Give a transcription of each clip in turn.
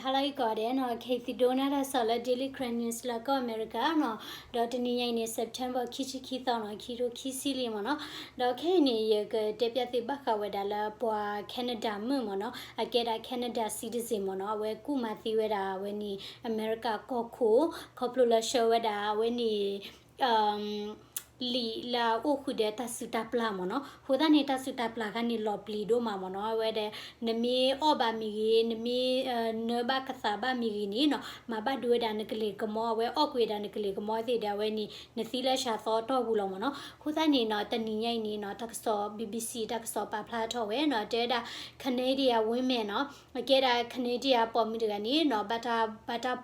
ဟါလၢအဂ့ၤကိးဂၤဒဲးနီၤ, ခဲအံၤသုဒိကနၣ်တၢ်ကစီၣ်လၢ Daily Karen News လၢကီၢ်အမဲရကၤနီၤ, ဒီးတနံၤညါအံၤန့ၣ် September ခံဆံခံသီနီၤ, ခံထိခံဆံလံမ့ၢ်နီၤ. ဒီးခဲအံၤန့ၣ် ယကတဲပျးသုဘၣ်ဃးဝဲဒၣ်လၢပှၤ Canada မုၣ်မ့ၢ်နီၤ, အကဲဒၣ် Canada citizen မ့ၢ်နီၤ, အဝဲကူၣ်မၤသံဝဲဒၣ်အဝဲန့ၣ် အမဲရကၤကီၢ်ခိၣ်, ခီဖျိလၢဆှၢဝဲဒၣ်အဝဲန့ၣ် လံာ်လၢအအိၣ်ဃုာ်ဒီးတၢ်စုၣ်တၢ်ပျၢ်မ့ၢ်နီၤ. အဃိသတးန့ၣ် တၢ်စုၣ်တၢ်ပျၢ်ခါန့ၣ် လီၤပျံၤဒိၣ်မးမ့ၢ်နီၤ. အဝဲဒၣ် နမ့ၢ်အီၣ်ဘၣ်မ့ၢ်ဂ့ၤ, နမ့ၢ် နၢဘၣ်ကသးဘၣ်မ့ၢ်ဂ့ၤန့ၣ်နီၤ, မၤဘၣ်ဒိဝဲဒၣ်နကလ့ၤကမီၤ, အဝဲအီၣ်ကွံာ်ဝဲဒၣ်နကလ့ၤကမီၤသ့ၣ်ဒီး အဝဲန့ၣ် နသံလၢစှၤသီအတီၢ်ပူၤလီၤမ့ၢ်နီၤ. အဃိသတးန့ၣ်နီၤ, တနံၤညါအံၤန့ၣ်နီၤ, တၢ်ကစီၣ် BBC တၢ်ကစီၣ်ပာ်ဖျါထီၣ်ဝဲနီၤ, တဲဝဲဒၣ် Canadian women နီၤ, အကဲဒၣ် Canadian ပိာ်မုၣ်တဂၤန့ၣ်နီၤ, ဘၣ်တၢ် ဘၣ်တၢ်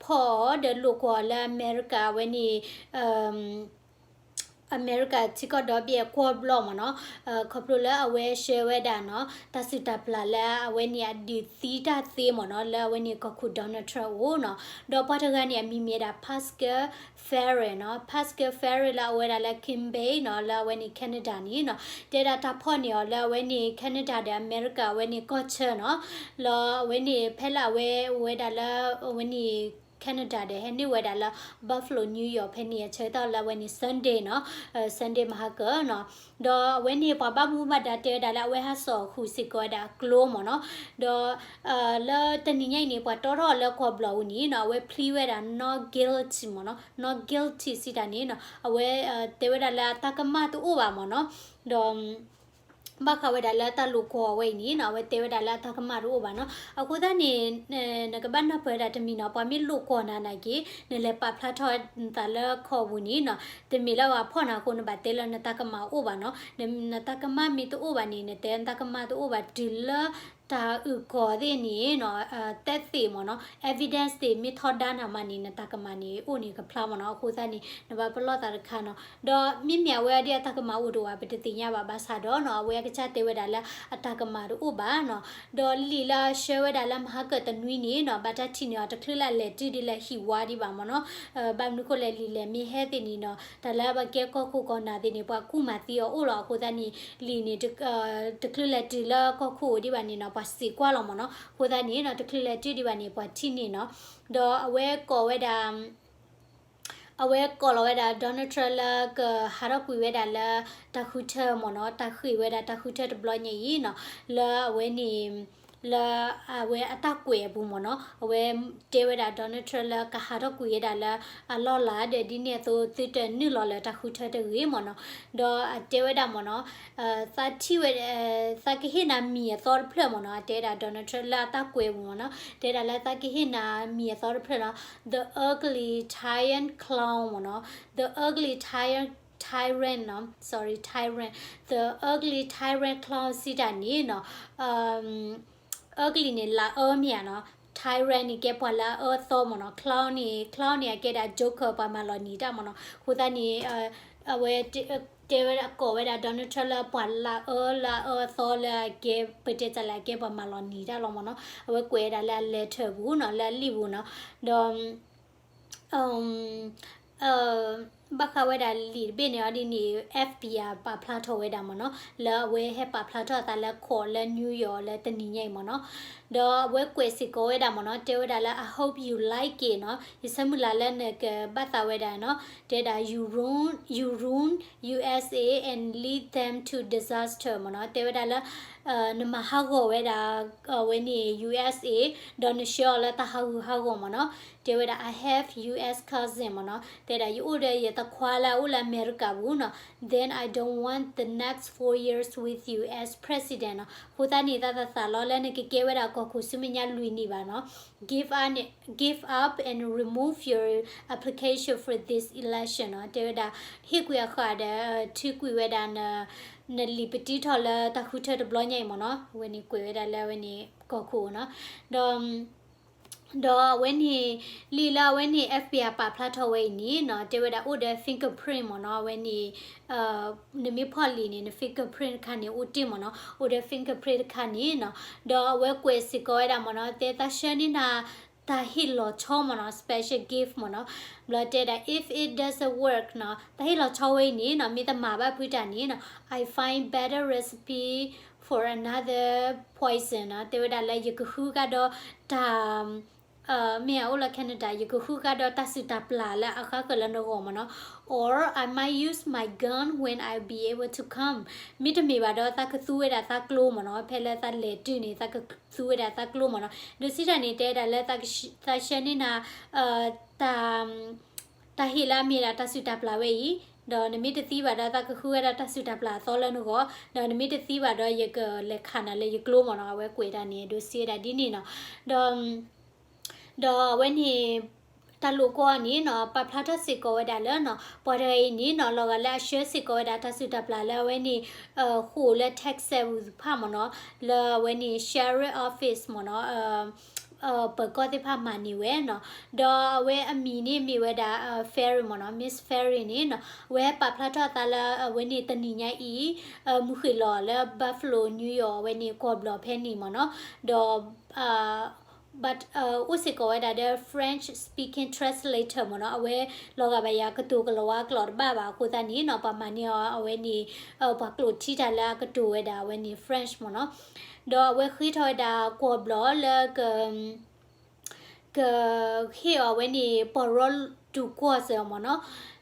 ဖီၣ်အီၤဒီးလိာ်ကွီၤအီၤလၢအမဲရကၤအဝဲန့ၣ် အမဲရကၤထံကီၢ်ဒီဘ့ၣ်အကွီၢ်ဘျီၣ်မ့ၢ်နီၤ, ခီဖျိလၢအဝဲဆှၢဝဲဒၣ်နီၤ, တၢ်စုၣ်တၢ်ပျၢ်လၢအဝဲန့ၣ်အဒုးသံတၢ်သ့မ့ၢ်နီၤ, လၢအဝဲန့ၣ်ကီၢ်ခိၣ် Donald Trump အအိၣ်နီၤ. ဒီးပှၤတဂၤန့ၣ် အမံၤမ့ၢ်ဝဲဒၣ် Pascal Ferry နီၤ, Pascal Ferry လၢအအိၣ်ဝဲဒၣ်လၢ Quebec နီၤ, လၢအဝဲန့ၣ် Canada န့ၣ်နီၤ, တဲဒၣ်တၢ်ဖီၣ်န့ၢ်အီၤလၢအဝဲန့ၣ် Canada ဒီးအမဲရကၤအဝဲန့ၣ်ကီၢ်ဆၢနီၤ, လၢအဝဲန့ၣ် ဖဲလၢအဝဲအိၣ်ဝဲဒၣ်လၢ အဝဲန့ၣ် Canada ဒီးဟဲနုာ်ဝဲဒၣ်လၢ Buffalo, New York ဖဲန့ၣ် အဆၢကတီၢ်လၢအဝဲန့ၣ် Sunday နီၤ, Sunday မဟါကၢနီၤ. ဒီးအဝဲန့ၣ် ပှၤဘၣ်မူဘၣ်ဒါတဲဝဲဒၣ်လၢအဝဲဟးစိာ်ဃုာ်စ့ၢ်ကီးဝဲဒၣ်အကျိမ့ၢ်နီၤ. ဒီး လၢတနံၤညါအံၤန့ၣ် ပှၤတီထီၣ်အီၤလၢကီၢ်ဘျီၣ်ပူၤန့ၣ်နီၤ, အဝဲ plead ဝဲဒၣ် not guilty မ့ၢ်နီၤ, not guilty စံးတၢ်န့ၣ်နီၤ, အဝဲ တဲဝဲဒၣ်လၢအတၢ်ကမၣ်တအိၣ်ဘၣ်မ့ၢ်နီၤ. ဒီး ဘၣ်ဃးဝဲဒၣ်လၢတၢ်လိာ်ကွီၤအဝဲအံၤန့ၣ်နီၤ, အဝဲတဲဝဲဒၣ်လၢအတၢ်ကမၣ်တအိၣ်ဘၣ်နီၤ. အဃိသတးန့ၣ် နကဘၣ်နၢ်ပၢၢ်ဝဲဒၣ်တမံၤနီၤ, ပှၤမ့ၢ်လိာ်ကွီၤနၤနာ်က့ၤ နလဲၤပာ်ဖျါထီၣ်နသးလၢကီၢ်ပူၤန့ၣ်နီၤ, တမ့ၢ်လၢပှၤဖီၣ်နၤအဃိ နဘၣ်တဲလၢနတၢ်ကမၣ်အိၣ်ဘၣ်နီၤ. နတၢ်ကမၣ်မ့ၢ်တအိၣ်ဘၣ်န့ၣ် နတဲနတၢ်ကမၣ်တအိၣ်ဘၣ် တုၤလၢတၢ်အုၣ်ကီၤသ့ၣ်န့ၣ်နီၤ, အ သက်သေ မ့ၢ်နီၤ, evidence သ့ၣ်မ့ၢ်ထီဒါနၤမးန့ၣ် နတၢ်ကမၣ်န့ၣ် အိၣ်န့ၣ်ကဖျါမ့ၢ်နီၤ. အဃိသတးန့ၣ် နဘၣ်ပလီၢ်သးတခါနီၤ. ဒီးမ့မ့ၢ်အဝဲဒၣ်အတၢ်ကမၣ်အိၣ်တအိၣ်ဘၣ် ပတသ့ၣ်ညါဘၣ် ဘၣ်ဆၣ်ဒီးနီၤ အဝဲအကစၢ်တဲဝဲဒၣ်လၢအတၢ်ကမၣ်တအိၣ်ဘၣ်နီၤ. ဒီးလံာ်လၢအဆှၢဝဲဒၣ်လၢမဟါကၢၢ်တနွံန့ၣ်နီၤ ဘၣ်တၢ်ထံၣ်န့ၢ်အီၤ တချုးလၢအလဲၤတုၤဒ်လဲၣ်ဟံၣ်ဝါဒံးဘၣ်မ့ၢ်နီၤ. ဘၣ်မနုၤဃိလဲၣ် လံာ်လဲၣ်မ့ၢ်ဟဲသ့ၣ်န့ၣ်နီၤ တၢ်လၢပကဲကီၢ်ခိၣ်ကီၢ်နၢ်သ့ၣ်န့ၣ် ပှၤကူၣ်မၤသံအီၤအိၣ်လီၤ. အဃိသတးန့ၣ် လံာ်န့ၣ် တချုးလဲၤတုၤလၢကီၢ်ခိၣ်အိၣ်ဒံးဘၣ်န့ၣ်နီၤ ပှၤစံးကွၢ်လီၤမ့ၢ်နီၤ. အဃိသတးန့ၣ်နီၤ တချုးလဲၤတုၤဒံးဘၣ်န့ၣ် ပှၤထံၣ်န့ၢ်နီၤ. ဒီးအဝဲကိးဝဲဒၣ် အဝဲကိးလီၤဝဲဒၣ် Donald Trump လၢကဟးထီၣ်ကွံာ်ဝဲဒၣ်လၢတၢ်ဃုထၢမ့ၢ်နီၤ, တၢ်ဃ့ၢ်ဝဲဒၣ်တၢ်ဃုထၢတဘျီညါအံၤနီၤ, လၢအဝဲန့ၣ် လၢအဝဲအတၢ်ကွဲးအပူၤမ့ၢ်နီၤ, အဝဲတဲဝဲဒၣ် Donald Trump လၢကဟးထီၣ်ကွံာ်ဝဲဒၣ်လၢအလီၢ်လၤဒီး ဒ်န့ၣ်အသိးသုတနုာ်လီၤလၢတၢ်ဃုထၢတဂ့ၤမ့ၢ်နီၤ. ဒီးအတဲဝဲဒၣ်မ့ၢ်နီၤ သးထံၣ်ဝဲ သးကဟ့ၣ်နၤမံၤအသီတဖျၢၣ်မ့ၢ်နီၤ, အတဲဒၣ် Donald Trump လၢအတၢ်ကွဲးပူၤမ့ၢ်နီၤ, တဲဒၣ်လၢသးကဟ့ၣ်နၤမံၤအသီတဖျၢၣ်နီၤ, the ugly tyrant clown မ့ၢ်နီၤ, the ugly tyrant, tyrant နီၤ, sorry, tyrant, the ugly tyrant clown စံးတၢ်န့ၣ်နီၤ, ugly န့ၣ် လၤအၢမ့ၢ်ဧါနီၤ, tyrant န့ၣ် ကဲပှၤလၤအၢအသီမ့ၢ်နီၤ, clown န့ၣ် clown န့ၣ် အကဲဒၣ် joker ပှၤမၤလီၤနံၤတၢ်မ့ၢ်နီၤ, အဃိသတးန့ၣ် အဝဲ တဲဝဲဒၣ်ကိးဝဲဒၣ် Donald Trump လၢပှၤလၤအၢလၤအၢအသီလၢအကဲ ပတဲတၢ်လၢအကဲပှၤမၤလီၤနံၤတၢ်လီၤမ့ၢ်နီၤ, အဝဲကွဲးဝဲဒၣ်လၢအ letter ပူၤနီၤ, လၢအလံာ်ပူၤနီၤ, ဒီး ဘၣ်ဃးဝဲဒၣ်လံာ်တဘ့ၣ်န့ၣ်အီၤဒ်န့ၣ် FBI ပာ်ဖျါထီၣ်ဝဲဒၣ်မ့ၢ်နီၤ, လၢအဝဲဟဲပာ်ဖျါထီၣ်အသးလၢ court လၢ New York လၢတနံၤညါအံၤမ့ၢ်နီၤ, ဒီးအဝဲကွဲးစ့ၢ်ကီးဝဲဒၣ်မ့ၢ်နီၤ, တဲဝဲဒၣ်လၢ I hope you like it နီၤ, ယဆၢမုၢ်လၢ်လၢနကဘၣ်သးဝဲဒၣ်နီၤ, တဲဒၣ် you ruin, you ruin USA and lead them to disaster မ့ၢ်နီၤ, တဲဝဲဒၣ်လၢ နမၤဟးဂီၤဝဲဒၣ် အဝဲန့ၣ် USA ဒီးနဆှၢအီၤလၢတၢ်ဟးဂူာ်ဟးဂီၤမ့ၢ်နီၤ, တဲဝဲဒၣ် I have U S cousin မ့ၢ်နီၤ, တဲဒၣ်ယအိၣ်ဒီးယသခွါလၢအအိၣ်လၢအမဲရကၤပူၤနီၤ, then I don't want the next four years with you as president နီၤ, အဃိသတးန့ၣ် သးသးသးလီၤလၢနကကဲဝဲဒၣ်ကီၢ်ခိၣ်ဆူမဲာ်ညါလွံၢ်နံၣ်ဘၣ်နီၤ, give up, give up and remove your application for this election နီၤ, တဲဝဲဒၣ် ဟ့ၣ်ကွံာ်အဃာ်ဒီး ထုးကွံာ်ဝဲဒၣ် နလံာ်ပတံထီၣ်လၢတၢ်ဃုထၢတဘျီညါအံၤမ့ၢ်နီၤ, အဝဲန့ၣ်ကွဲးဝဲဒၣ်လၢအဝဲန့ၣ်ကီၢ်ခိၣ်နီၤ, ဒီး ဒီးအဝဲန့ၣ် လံာ်လၢအဝဲန့ၣ် FBI ပာ်ဖျါထီၣ်ဝဲအံၤန့ၣ်နီၤ, တဲဝဲဒၣ်အိၣ်ဒီး fingerprint မ့ၢ်နီၤ, အဝဲန့ၣ် နမ့ၢ်ဖီၣ်လံာ်န့ၣ် န fingerprint တခါန့ၣ်အိၣ်တ့ၢ်မ့ၢ်နီၤ, အိၣ်ဒီး fingerprint တခါန့ၣ်နီၤ, ဒီးအဝဲကွဲးစ့ၢ်ကီးဝဲဒၣ်မ့ၢ်နီၤ, တဲသးဆှၢန့ၢ်နၤ တၢ်ဟ့ၣ်လီၤဆီမ့ၢ်နီၤ, special gift မ့ၢ်နီၤ, ဘျီတဲဒၣ် if it doesn't work နီၤ, တၢ်ဟ့ၣ်လီၤဆီဝဲအံၤန့ၣ်နီၤ, မ့ၢ်တမၤဘၣ်ဖုတၢ်န့ၣ်နီၤ, I find better recipe for another poison နီၤ, တဲဝဲဒၣ်လၢယကဃုကဒီးတၢ် မ့ၢ်အအိၣ်လၢ Canada ယကဃုကဒီးတၢ်စုၣ်တၢ်ပျၢ်လၢအဃါဃၢၤလၢနဂီၢ်မ့ၢ်နီၤ, or I might use my gun when I'll be able to come. မ့တမ့ၢ်ဘၣ်ဒီးသးကသူဝဲဒၣ်သးကျိမ့ၢ်နီၤ, ဖဲလၢသးလဲၤတုၤန့ၣ် သးကသူဝဲဒၣ်သးကျိမ့ၢ်နီၤ. ဒိးစံးတၢ်န့ၣ် တဲဒၣ်လၢသးဆှၢန့ၢ်နၤ တၢ် တၢ်ဟ့ၣ်လၢအမ့ၢ်ဒၣ်တၢ်စုၣ်တၢ်ပျၢ်ဝဲအံၤ, ဒီးနမ့ၢ်တသံဘၣ်ဒီးသးကဃုဝဲဒၣ်တၢ်စုၣ်တၢ်ပျၢ်အသီလၢနဂီၢ်, ဒီးနမ့ၢ်တသံဘၣ်ဒီးယကလဲၤခးနၤလၢယကျိမ့ၢ်နီၤ, အဝဲကွဲးတၢ်န့ၣ် ဒိးစံးဝဲဒၣ်ဒ်န့ၣ်နီၤ. ဒီး ဒီးအဝဲန့ၣ် တၢ်လိာ်ကွီၢ်န့ၣ်နီၤ ပာ်ဖျါထီၣ်စ့ၢ်ကီးဝဲဒၣ်လၢနီၤ ပှၤတဂၤအံၤန့ၣ်နီၤ လီၤဂာ်လၢအဆှၢစ့ၢ်ကီးဝဲဒၣ်တၢ်စုၣ်တၢ်ပျၢ်လၢအဝဲန့ၣ် ဃိာ်လၢ Texas ပူၤတဖၣ်မ့ၢ်နီၤ, လၢအဝဲန့ၣ် Sheriff Office မ့ၢ်နီၤ ပၢၤကီၢ်သ့ၣ်တဖၣ်မၤန့ၢ်ဝဲနီၤ. ဒီးအဝဲအမံၤန့ၣ်မ့ၢ်ဝဲဒၣ် Ferry မ့ၢ်နီၤ, Miss Ferry န့ၣ်နီၤ အဝဲပာ်ဖျါထီၣ်အသးလၢအဝဲန့ၣ်တနံၤညါအံၤ မုၢ်ဃ့ၢ်လီၤလၢ Buffalo New York အဝဲန့ၣ် ကီၢ်ဘျီၣ်ဖဲန့ၣ်မ့ၢ်နီၤ, ဒီး but အိၣ်စ့ၢ်ကီးဝဲဒၣ်ဒီး French speaking translator မ့ၢ်နီၤ, အဝဲလီၤဂာ်ဘၣ်ယၤ ကတိၤကလီၤဝါကျိာ်တဘၣ်ဘၣ်အဃိသတးန့ၣ်နီၤ ပှၤမၤန့ၢ်အီၤအဝဲန့ၣ် ပှၤကျိာ်ထံတၢ်လၢအကတိၤဝဲဒၣ်အဝဲန့ၣ် French မ့ၢ်နီၤ. ဒီးအဝဲဃ့ထီၣ်ဝဲဒၣ်ကီၢ်ဘျီၣ်လၢ ကဟ့ၣ်အီၤအဝဲန့ၣ် ပီၢ်ရီတူၢ်ကွီၢ်စ့ၢ်ကီးမ့ၢ်နီၤ,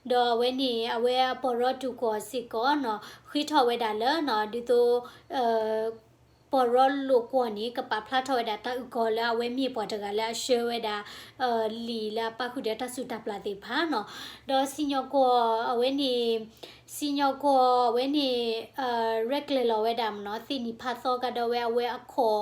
ဒီးအဝဲန့ၣ် အဝဲအပီၢ်ရီတူၢ်ကွီၢ်စ့ၢ်ကီးနီၤ ဃ့ထီၣ်ဝဲဒၣ်လၢနီၤ ဒ်သိး ပီၢ်ရီလိာ်ကွီၢ်န့ၣ် ကပာ်ဖျါထီၣ်ဝဲဒၣ်တၢ်အုၣ်ကီၤလၢအဝဲမ့ၢ်ပှၤတဂၤလၢအဆှၢဝဲဒၣ် လံာ်လၢအပၣ်ဃုာ်ဒီးတၢ်စုၣ်တၢ်ပျၢ်သ့ၣ်တဖၣ်နီၤ, ဒီးစံၣ်ညီၣ်ကွီၢ်အဝဲန့ၣ် စံၣ်ညီၣ်ကွီၢ်အဝဲန့ၣ် ရဲၣ်ကျဲၤလီၤဝဲဒၣ်မ့ၢ်နီၤ သ့ၣ်နံၣ်ဖးသီကဒီးဝဲအဝဲအခီၣ်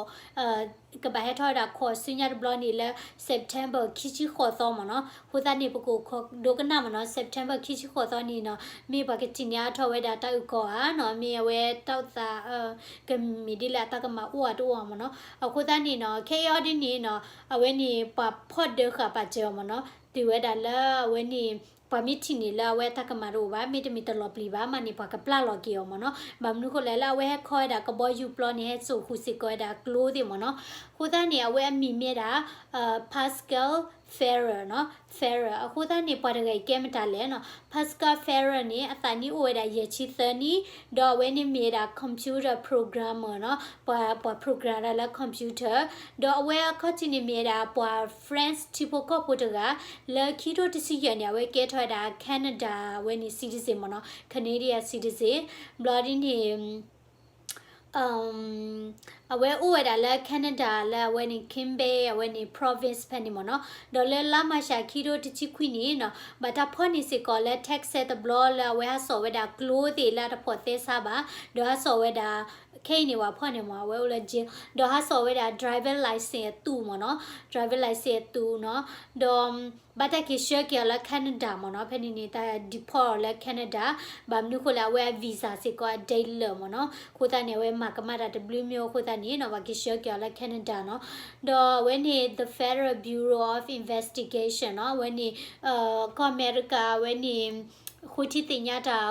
ကဘၣ်ဟဲထီၣ်ဝဲဒၣ်ခီၣ်ဆူညါတဘျီန့ၣ်လၢ September ခံဆံဃိးသီမ့ၢ်နီၤ. အဃိသတးန့ၣ် ပကအိၣ်ခိးဒိကနၣ်မ့ၢ်နီၤ September ခံဆံဃိးသီန့ၣ်နီၤ မ့ၢ်ပှၤကထံၣ်န့ၢ်အါထီၣ်ဝဲဒၣ်တၢ်အုၣ်ကီၤဧါနီၤ မ့ၢ်အဝဲတၢ်အိၣ်သး ကမ့ၢ်ဒ်လဲၣ်အတၢ်ကမၣ်အိၣ်ဧါတအိၣ်ဧါမ့ၢ်နီၤ. အဃိသတးန့ၣ်နီၤ ခဲအံၤအီၤဒ်န့ၣ်နီၤ အဝဲန့ၣ် ပှၤဖီၣ်ဒၢဃာ်ပာ်စၢၤအီၤမ့ၢ်နီၤ တုၤဝဲဒၣ်လၢအဝဲန့ၣ် ပှၤမ့ၢ်ထံၣ်န့ၢ်လၢအဝဲတၢ်ကမၣ်တအိၣ်ဘၣ် မ့တမ့ၢ်တလီၤပျံၤဘၣ်မးန့ၣ် ပှၤကပျၢ်လီၤက့ၤအီၤမ့ၢ်နီၤ. ဘၣ်မနုၤဃိလဲၣ် လၢအဝဲဟဲခီဝဲဒၣ်ကဘီယူၤပျီန့ၣ် ဟဲစိာ်ဃုာ်စ့ၢ်ကီးဝဲဒၣ်ကျိသ့ၣ်မ့ၢ်နီၤ. အဃိသတးန့ၣ် အဝဲအမံၤမ့ၢ်ဒၣ် Pascal Ferrer နီၤ Ferrer အဃိသတးန့ၣ် ပှၤတဂၤအံၤကဲမတၤလဲၣ်နီၤ. Pascal Ferrer န့ၣ် အသးနံၣ်အိၣ်ဝဲဒၣ်ယဲၢ်ဆံသၢနံၣ် ဒီးအဝဲန့ၣ်မ့ၢ်ဝဲဒၣ် computer programmer နီၤ ပှၤ ပှၤ program ဒၣ်လၢ computer ဒီးအဝဲအခီၣ်ထံးန့ၣ်မ့ၢ်ဝဲဒၣ်ပှၤ French ထံဖိကီၢ်ဖိတဂၤ လၢခံထိတဆံယဲၢ်န့ၣ် အဝဲကဲထီၣ်ဝဲဒၣ် Canada အဝဲန့ၣ် citizen မ့ၢ်နီၤ Canadian citizen ဘျီဒ်န့ၣ် အဝဲအိၣ်ဝဲဒၣ်လၢ Canada လၢအဝဲန့ၣ် Quebec အဝဲန့ၣ် province ဖဲန့ၣ်မ့ၢ်နီၤ. ဒီးလၢလါမၢ်ၡးခံထိတဆံခွံန့ၣ်နီၤ ဘၣ်တၢ်ဖီၣ်န့ၢ်စ့ၢ်ကီးလၢ Texas တဘျီလၢအဝဲဟးစိာ်ဝဲဒၣ်ကျိသ့ၣ်လၢအတဖိးသဲဆါဘၣ် ဒီးဟးစိာ်ဝဲဒၣ် ခဲအံၤန့ၣ် ပှၤဖီၣ်န့ၢ်မ့ၢ် အဝဲအိၣ်လၢ jail ဒီးဟးစိာ်ဝဲဒၣ် driver license အသူးမ့ၢ်နီၤ driver license အသူးနီၤ ဒီး ဘၣ်တၢ်က့ၤဆှၢက့ၤအီၤလၢ Canada မ့ၢ်နီၤ ဖဲန့ၣ်န့ၣ် တၢ် deport အီၤလၢ Canada ဘၣ်မနုၤဃိလဲၣ် အဝဲအ visa စ့ၢ်ကီးအ date လၢာ်မ့ၢ်နီၤ အဃိသတးန့ၣ် အဝဲမၤကမၣ်တၢ်တဘျုးမ့ၢ်အဃိသတးန့ၣ်နီၤ ပှၤက့ၤဆှၢက့ၤအီၤလၢ Canada နီၤ ဒီးအဝဲန့ၣ် the Federal Bureau of Investigation နီၤ အဝဲန့ၣ် ကီၢ်အမဲရကၤ အဝဲန့ၣ် ဃိထံသ့ၣ်ညါတၢ်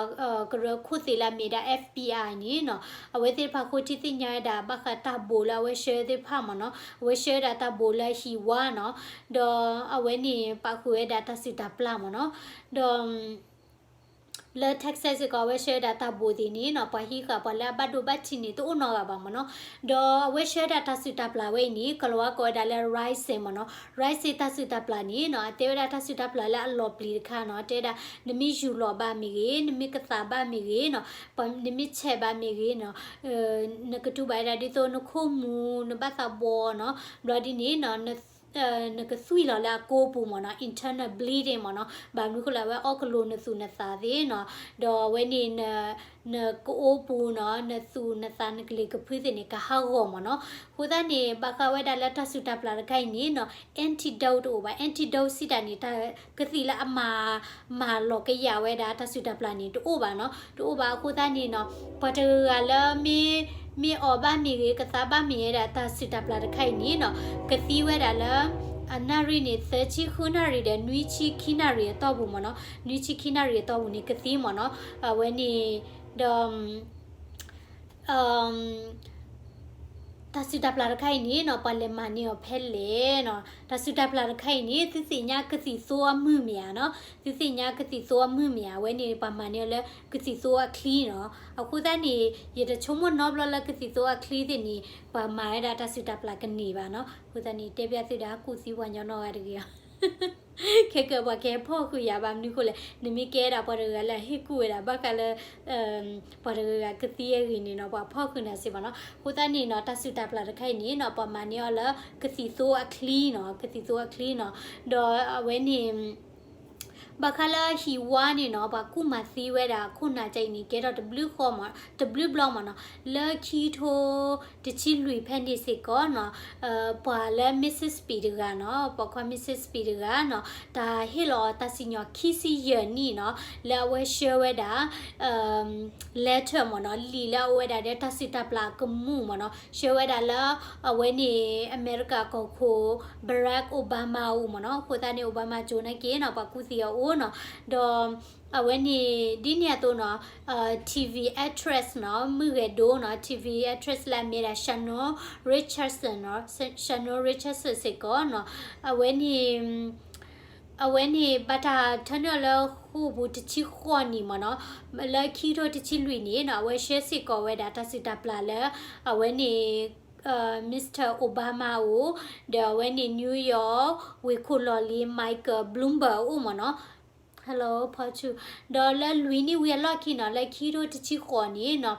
ကရၢခိၣ်သ့ၣ်လၢအမ့ၢ်ဒၣ် FBI န့ၣ်နီၤ အဝဲသ့ၣ်တဖၣ်ဃိထံသ့ၣ်ညါဝဲဒၣ် ဘၣ်ဃးတၢ်ဘိးလၢအဝဲဆှၢသ့ၣ်တဖၣ်မ့ၢ်နီၤ အဝဲဆှၢဝဲဒၣ်တၢ်ဘိးလၢဟံၣ်ဝါနီၤ ဒီးအဝဲန့ၣ်ပာ်ဃုာ်ဝဲဒၣ်တၢ်စုၣ်တၢ်ပျၢ်မ့ၢ်နီၤ ဒီး လၢ Texas စ့ၢ်ကီး အဝဲဆှၢဝဲဒၣ်တၢ်ဘိးသ့ၣ်န့ၣ်နီၤ ပှၤဟံးဃာ်ပှၤလၢအဘၣ်ဒိဘၣ်ထံးန့ၣ် တအိၣ်နီတဂၤဘၣ်မ့ၢ်နီၤ ဒီးအဝဲဆှၢဝဲဒၣ်တၢ်စုၣ်တၢ်ပျၢ်ဝဲအံၤန့ၣ် ကလီၤဝါကိးဝဲဒၣ်လၢ Raisin မ့ၢ်နီၤ Raisin တၢ်စုၣ်တၢ်ပျၢ်န့ၣ်နီၤ အတဲဝဲဒၣ်တၢ်စုၣ်တၢ်ပျၢ်လၢအလီၤပျံၤတခါနီၤ တဲဝဲဒၣ် နမ့ၢ်ယူၢ်လီၤဘၣ်မ့ၢ်ဂ့ၤ နမ့ၢ်ကသးဘၣ်မ့ၢ်ဂ့ၤနီၤ နမ့ၢ်ဆဲးဘၣ်မ့ၢ်ဂ့ၤနီၤ နကတူၢ်ဘၣ်ဝဲဒၣ်ဒ်သိးနခိၣ်မူၤ နဘၣ်သးဘှီနီၤ ဘျီဒ်န့ၣ်နီၤ နကသွံၣ်လီၤလၢအကိပူၤမ့ၢ်နီၤ internal bleeding မ့ၢ်နီၤ ဘၣ်မနုၤဃိလၢအဝဲအီၣ်ကလိၤ နသူၣ်နသးသ့ၣ်နီၤ ဒီးအဝဲန့ၣ် နကအိပူၤနီၤ နသူၣ်နသး နကလံၤကဖုသ့ၣ်န့ၣ် ကဟးဂီၤမ့ၢ်နီၤ အဃိသတးန့ၣ် ဘၣ်ဃးဝဲဒၣ်လၢတၢ်စုၣ်တၢ်ပျၢ်တခါအံၤန့ၣ်နီၤ antidote တအိၣ်ဘၣ် antidote စံးတၢ်န့ၣ် တၢ်ကသံၣ်လၢအမၤ မၤလီၤကယာ်ဝဲဒၣ်တၢ်စုၣ်တၢ်ပျၢ်န့ၣ် တအိၣ်ဘၣ်နီၤ တအိၣ်ဘၣ်အဃိသတးန့ၣ်နီၤ ပှၤတဂၤလၢမ့ၢ် မ့ၢ်အီၣ်ဘၣ်မ့ၢ်ဂ့ၤ ကသးဘၣ်မ့ၢ်ဂ့ၤဒၣ်တၢ်စုၣ်တၢ်ပျၢ်တခါအံၤန့ၣ်နီၤ ကသံဝဲဒၣ်လၢ အနၣ်ရံၣ်န့ၣ် သၢဆံဃုနၣ်ရံၣ်ဒီး နွံဆံခံနၣ်ရံၣ်အတီၢ်ပူၤမ့ၢ်နီၤ နွံဆံခံနၣ်ရံၣ်အတီၢ်ပူၤန့ၣ် ကသံမ့ၢ်နီၤ အဝဲန့ၣ် ဒီး အ တၢ်စုၣ်တၢ်ပျၢ်တခါအံၤန့ၣ်နီၤ ပှၤလဲၤမၤန့ၢ်အီၤဖဲလဲၣ်နီၤ. တၢ်စုၣ်တၢ်ပျၢ်တခါအံၤန့ၣ် သုသ့ၣ်ညါကသံၣ်သိအမုၢ်မ့ၢ်ဧါနီၤ, သုသ့ၣ်ညါကသံၣ်သိအမုၢ်မ့ၢ်ဧါ, အဝဲန့ၣ်ပှၤမၤန့ၢ်အီၤလၢကသံၣ်သိအချံနီၤ. အဃိသတးန့ၣ် ယတဆိကမိၣ်နီတဘျီလၢကသံၣ်သိအချံသ့ၣ်န့ၣ် ပှၤမၤဝဲဒၣ်တၢ်စုၣ်တၢ်ပျၢ်ကန့ၢ်ဘၣ်နီၤ. အဃိသတးန့ၣ် တဲပျၢ်သုဒီးကူၣ်သံပှၤညီနီၢ်ဂၤတဂ့ၤအီၤ ခဲကပှၤကဟဲဖီၣ်ဃုာ်ယၤဘၣ်မနုၤဃိလဲၣ်, နမ့ၢ်ကဲဒၣ်ပှၤတဂၤလၢအဟ့ၣ်ကူၣ်ဝဲဒၣ် ဘၣ်ဃးလၢ ပှၤတဂၤကသံအဂ့ၢ်န့ၣ်နီၤ ပှၤဖီၣ်ဃုာ်နၤစ့ၢ်ကီးနီၤ. အဃိသတးန့ၣ်နီၤ တၢ်စုၣ်တၢ်ပျၢ်တခါအံၤန့ၣ်နီၤ ပှၤမၤန့ၢ်အီၤလၢကသံၣ်သိအချံနီၤ, ကသံၣ်သိအချံနီၤ. ဒီးအဝဲန့ၣ် ဘၣ်ဃးလၢဟံၣ်ဝါန့ၣ်နီၤ ပှၤကူၣ်မၤသံဝဲဒၣ်ခိၣ်နၢ်တၢ်အံၤန့ၣ် ကဲထီၣ်တဘျုးဃီမး တဘျုးဘျီမးနီၤ, လၢခံထိတဆံလွံၢ်ဖဲန့ၣ်စ့ၢ်ကီးနီၤ ပှၤလၢ Mississippi တဂၤနီၤ, ပိာ်ခွါ Mississippi တဂၤနီၤ, တၢ်ဟ့ၣ်လီၤအီၤတၢ်စံၣ်ညီၣ်ခံဆံယဲၢ်နံၣ်နီၤ လၢအဝဲဆှၢဝဲဒၣ် letter မ့ၢ်နီၤ, လံာ်လၢအအိၣ်ဝဲဒၣ်ဒီးတၢ်စုၣ်တၢ်ပျၢ်အကမူၣ်မ့ၢ်နီၤ, ဆှၢဝဲဒၣ်လၢ အဝဲန့ၣ် အမဲရကၤကီၢ်ခိၣ် Barack Obama အအိၣ်မ့ၢ်နီၤ. အဃိသတးန့ၣ် Obama ကၠိနာ်က့နီၤ ပှၤကူၣ်သံအအိၣ်နီၤ, ဒီး အဝဲန့ၣ် ဒ်န့ၣ်အသိးနီၤ TV actress နီၤ မုၢ်ဂဲၤဒိနီၤ, TV actress လၢအမ့ၢ်ဒၣ် Shannonn Richardson နီၤ, Shannonn Richardson စ့ၢ်ကီးနီၤ, အဝဲန့ၣ် အဝဲန့ၣ် ဘၣ်တၢ်ထၢနုာ်လၢဃိာ်ပူၤတဆံဃိးနံၣ်မ့ၢ်နီၤ, လၢခံကထိတဆံလွံၢ်နံၣ်နီၤ အဝဲဆှၢစ့ၢ်ကီးဝဲဒၣ်တၢ်စုၣ်တၢ်ပျၢ်လၢ အဝဲန့ၣ် Mister Obama အအိၣ်, ဒီးအဝဲန့ၣ် New York ဝ့ၢ်ခိၣ်လီၢ်လံၤ Michael Bloomberg အအိၣ်မ့ၢ်နီၤ. Hello ဖီဆူၣ်, ဒီးလၢလွံၢ်နံၣ်ဝံၤအလီၢ်ခံနီၤ လၢခံကထိတဆံဃိးနံၣ်နီၤ,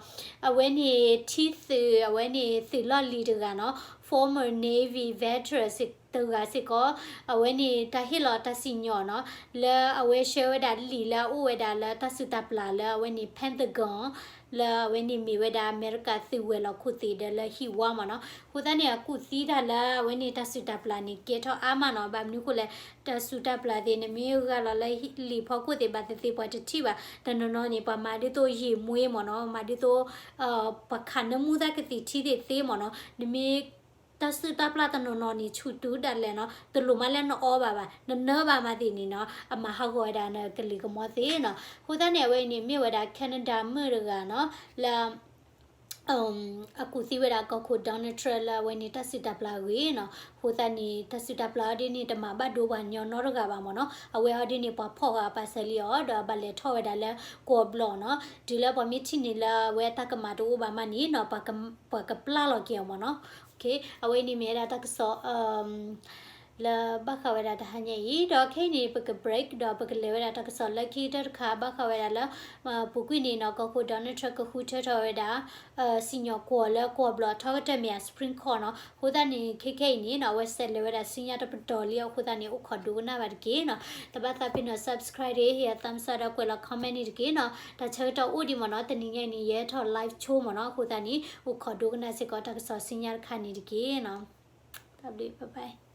အဝဲန့ၣ်ထံသုး အဝဲန့ၣ်သုးလီၢ်လံၤတဂၤနီၤ former Navy veteran တဂၤစ့ၢ်ကီး, အဝဲန့ၣ်တၢ်ဟ့ၣ်လီၤတၢ်စံၣ်ညီၣ်နီၤ လၢအဝဲဆှၢဝဲဒၣ်လံာ်လၢအအိၣ်ဝဲဒၣ်လၢတၢ်စုၣ်တၢ်ပျၢ်လၢအဝဲန့ၣ် Pentagon လၢအဝဲန့ၣ်မ့ၢ်ဝဲဒၣ်အမဲရကၤသုးဝဲၤလီၢ်ခိၣ်သ့ၣ်ဒီးလၢဟံၣ်ဝါမ့ၢ်နီၤ. အဃိသတးန့ၣ် အကူၣ်သံတၢ်လၢအဝဲန့ၣ်တၢ်စုၣ်တၢ်ပျၢ်န့ၣ် ကဲထီၣ်အါမးနီၤ. ဘၣ်မနုၤဃိလဲၣ်, တၢ်စုၣ်တၢ်ပျၢ်သ့ၣ် နမ့ၢ်ဂၤလီၤလၢလံာ်ဖီခိၣ်သ့ၣ် ဘၣ်သ့ၣ်သ့ၣ်ပှၤတထံၣ်ဘၣ်. တနီၤနီၤန့ၣ် ပှၤမၤဒ်သိးယံာ်မှ့မ့ၢ်နီၤ, မၤဒ်သိး ပှၤခးနၢမူသးကသံၣ်ထံသ့ၣ်သ့မ့ၢ်နီၤ. နမ့ၢ် တၢ်စုၣ်တၢ်ပျၢ်တနီၤနီၤန့ၣ် ဆူၣ်တုၤဒၣ်လဲာ်နီၤ, တလိၣ်မးလၢနအီဘၣ်ဘၣ်, နနၢဘၣ်မးသ့ၣ်န့ၣ်နီၤ, အမၤဟးဂီၤဝဲဒၣ်နကလံၤကမီသ့နီၤ. အဃိသတးန့ၣ် အဝဲအံၤန့ၣ်မ့ၢ်ဝဲဒၣ် Canada မုၣ်တဂၤနီၤ, လၢ အကူၣ်သံဝဲဒၣ်ကီၢ်ခိၣ် Donald Trump လၢအဝဲန့ၣ်တၢ်စုၣ်တၢ်ပျၢ်အဂ့ၢ်နီၤ. အဃိသတးန့ၣ် တၢ်စုၣ်တၢ်ပျၢ်အီၤဒ်န့ၣ် တမၤဘၣ်ဒိပှၤညီနီတဂၤဘၣ်မ့ၢ်နီၤ. အဝဲအီၤဒ်န့ၣ် ပှၤဖီၣ်ဃာ်ပာ်စၢၤလံအီၤ ဒီးအဘၣ်လဲၤထီၣ်ဝဲဒၣ်လၢကီၢ်ဘျီနီၤ. တုၤလၢပှၤမ့ၢ်ထံၣ်န့ၣ်လၢအဝဲတၢ်ကမၣ်တအိၣ်ဘၣ်မးန့ၣ်နီၤ, ပှၤကပျၢ်လီၤက့ၤအီၤမ့ၢ်နီၤ. အဝဲအံၤန့ၣ်မ့ၢ်ဝဲဒၣ်တၢ်ကစီၣ် လၢဘၣ်ဃးဝဲဒၣ်တဟါညါအံၤ, ဒီးခဲအံၤန့ၣ် ပက break ဒီးပကလဲၤဝဲဒၣ်တၢ်ကစီၣ်လၢခံကတၢၢ်တခါ ဘၣ်ဃးဝဲဒၣ်လၢ ပူၤကွံာ်န့ၣ်နီၤ ကီၢ်ခိၣ် Donald Trump ကဃုထၢထီၣ်ဝဲဒၣ် စံၣ်ညီၣ်ကွီၢ်လၢကီၢ်ဘျီၣ်ထီကတၢၢ်မ့ၢ် Supreme Court နီၤ. အဃိသတးန့ၣ် ခဲခဲအံၤန့ၣ်နီၤ အဝဲစဲးလဲၤဝဲဒၣ်ဆူညါတပတီၢ်လံအဃိသတးန့ၣ် အိၣ်ခိးဒိကနၣ်ဘၣ်တက့ၢ်နီၤ. တဘၣ်သးပ့ၤနီၣ် subscribe တဂ့ၤ, ဟ့ၣ်အ thumbs up ဒီးကွဲးလီၤ comment န့ၣ်တက့ၢ်နီၤ. တၢ်ဆၢကတီၢ်အိၣ်ဒံးမ့ၢ်နီၤ, တနံၤညါအံၤန့ၣ် ယဟဲထီၣ် live ဆိမ့ၢ်နီၤ. အဃိသတးန့ၣ် အိၣ်ခိးဒိကနၣ်စ့ၢ်ကီးတၢ်ကစီၣ်ဆူညါတခါန့ၣ်တက့ၢ်နီၤ. တၢ်ဘျုး, bye bye.